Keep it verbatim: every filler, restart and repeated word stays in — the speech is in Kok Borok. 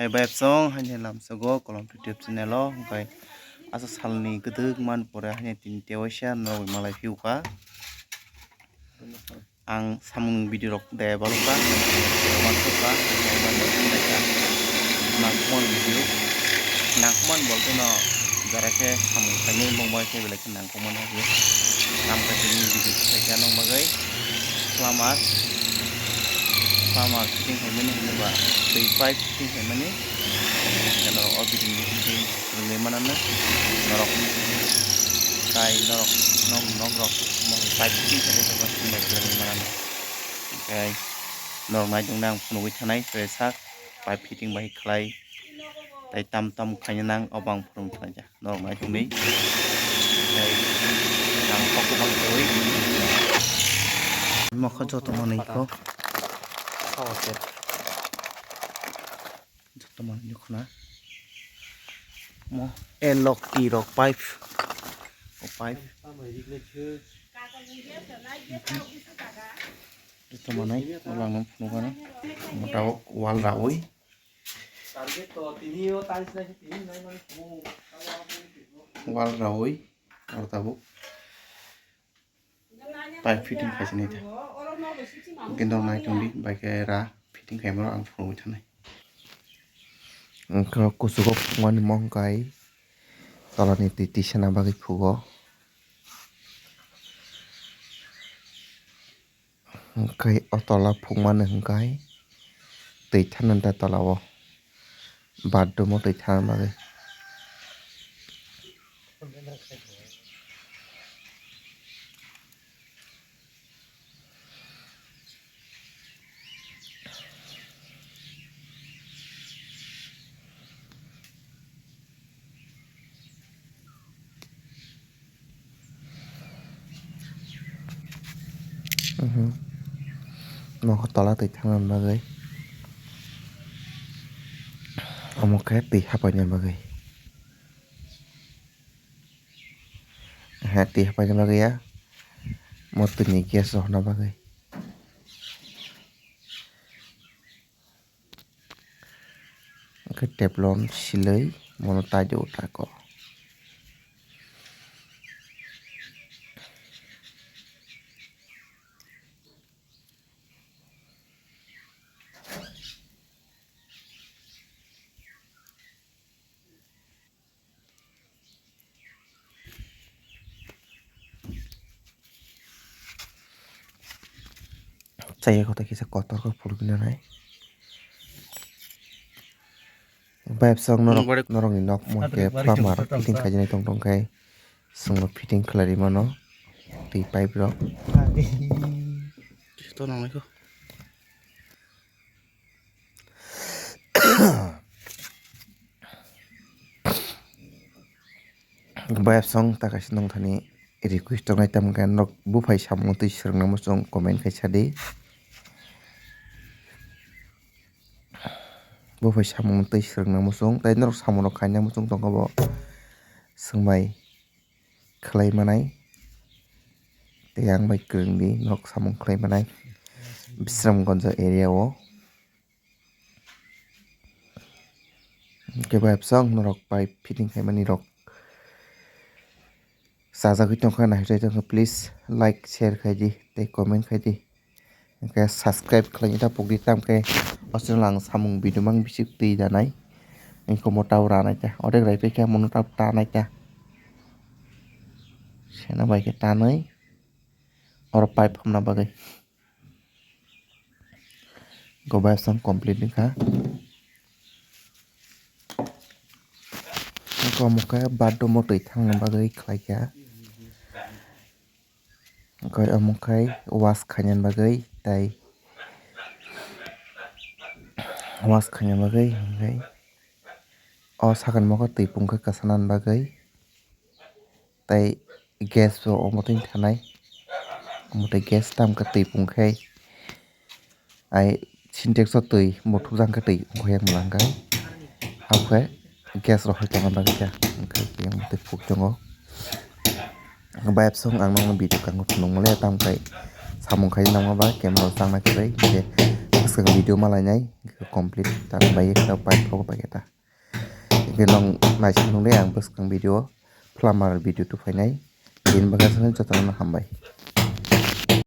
Hai bai chong haini lamsogo Kolom YouTube channel o, hwnkhe asa salni kwdwk man pore haini tini tewaisa norok malai phiuka. Ang samung video rok de balokha, wansokha, nangkukmani video, nangkukmani bolte no jara khe samung khaimani bongbai khe belai khe nangkukmani hwnwi. Ang khe tini video khaikha nong bagwi slamar, slamar fitting khaimani hwnba twi pipe fitting khaimani, norok o video ni fitting rwngwi manano, norok tai norok nok nok rok mong pipe fitting khaikhe sobo sinbai kwrwngwi manano. Hwnkhe norok naituknai ang phunugwi thanai, tei sak pipe fitting bai khlai, tei tam tam khaina nang, obo ang phunugwi thanai ja. Norok naitukdi. Tei ang kok kubang twi. Mokho joto manwi kho. Joto manwi khna. Mo, eh, lok ti rok pipe. O pipe. Joto manai, o lang nang phunukgano. Mota o wall rawi. Wall rawi, o tabuk. Pipe fitting khaisani ta. Hwnkhe norok naitukdi, bai khe ra fitting khaimano ang phunugwi thanai. Wngkha kuchugo phukmani mongkai tolani twi tisana bagwi phugo. Hwnkhe o tola phukmani hwnkhe twi thanani ta tola o. Bathroom o twi thana bagwi. Nokho tola twi thangna bagwi. Omo khe twi hapaina bagwi. He twi hapaina bagwi ya. Mo twi ni gas rohorna bagwi. Hwnkhe teflon silwi mono taijao tako. Chaya kota kisa kotor khe phulukna nai. Bai bwswk norok, norokni nok mo khe plumber fitting khaijani tong tong khe chwngno fitting khlai rwi mano twi pipe rok. Bai bwswk ta kaisa nongthani request tongnai, tamo khe norok buphai samung twi swrwngna muchung comment khai sadi. Buphai samung twi swrwngna muchung, tei norok samung rok khaina muchung tongkha bo swngbai khlai manai. Tei ang bai kwrwngdi norok samung khlai manai Bisramganj area o. Hwnkhe bai bwswk norok pipe fitting khaimani rok chajagwi tongkha, naithok tongkha, please like, share khaidi tei comment khaidi. Hwnkhe subscribe khlaina ta pokdi, tamkhe o channel ang samung video mang bisi twi danai. Hwnkhe omo tabo ranai ta, odek rai paikha, omono tabo tanai ta. Sena bai khe tanwi oro pipe hamna bagwi. Go bai bwswk complete wngkha. Hwnkhe omo khe bathroom o twi thangna bagwi khlaikha. Hwnkhe omo khe wash khaina bagwi tei wash khaina bagwi hwnkhe o sakani mokhe twi pungkhe kwchana bagwi. Tei gas bo omo twi thanai. Omo twi gas tam khe twi pung khe ai Sintex o twi muthuk jang khe twi ongkha yak mwlang khe. Abo khe gas rok hai tongna bagwi khe hwnkhe yang twi phuk tongo. Bai bwswk ang nokno video kango phunukmale tam khe samung khai nangma ba camera o chang nai kwrwi hwnkhe bwskang video malainai complete tang bai ta pai phogo pai ta. Hingke nong naising nung de ang bwskang video plumber video tu phainai. Din bagasa jotono hambai.